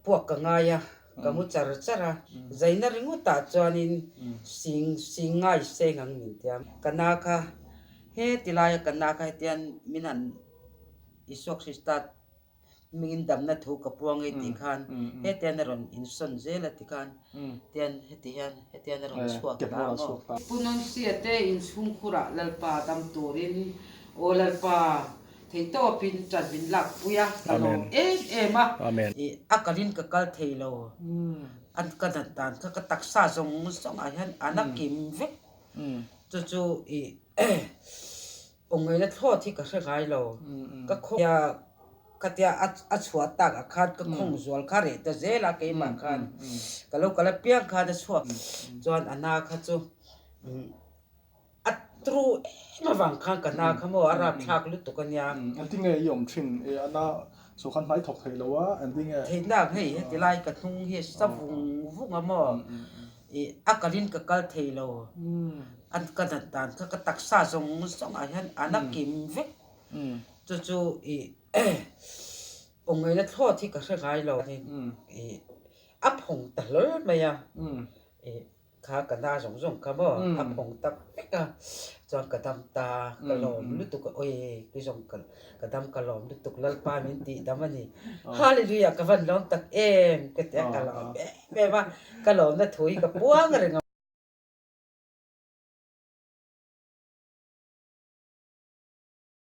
Puak ka ngai a, ka mu char char a. Zaina ringawtah chuanin sing sing ngai seng ang min ti a. Ka na kha he ti laia ka na kha hetian min han Isua Krista mingin damna thu ka puang e tih khan hetian a rawn insawn zel a ti khan tian heti hian hetian a rawn chhuak ta a maw. Pu Nunsia te inchhungkhurah Lalpa dam turin aw Lalpa Theihtawpin ṭan min lakpui a, ka lawm em em a. A kalin ka kal thei lo. An ka nat dan kha ka taksa zawng zawngah hian an a kim vek. Chu chu i awngawihna thlawt hi ka hre ngai lo. Ka khawng khatia a chhuah takah khan ka khawng zual kha reh ta zel a keimah khan. Ka lo kal apiang khan a chhuak chuan a na kha chu. A tru em avang khan ka na kha maw a rapthlak lutuk a nia. Engti nge i awm thin e a na so khan hmai thawk thei lo a engti nge. Theihnak hei heti lai ka hnung hi sa vung vung a maw i a kalin ka kal thei lo an ka nat dan kha ka taksa zawng zawng ah hian an a kim vek chu chu i awngawihna thlawt hi ka hre ngai lo i a phawng ta hlawl mai a i. Kha ka na zawng zawng kha maw a phawng tak vek a, chuan ka dam ta, ka lawm lutuk a, awi kei zawng ka ka dam ka lawm lutuk Lalpa min tih dam a ni, Hallelujah ka van lawm tak em ka ti a, ka lawm em em a, ka lawmna thu hi ka puang reng a.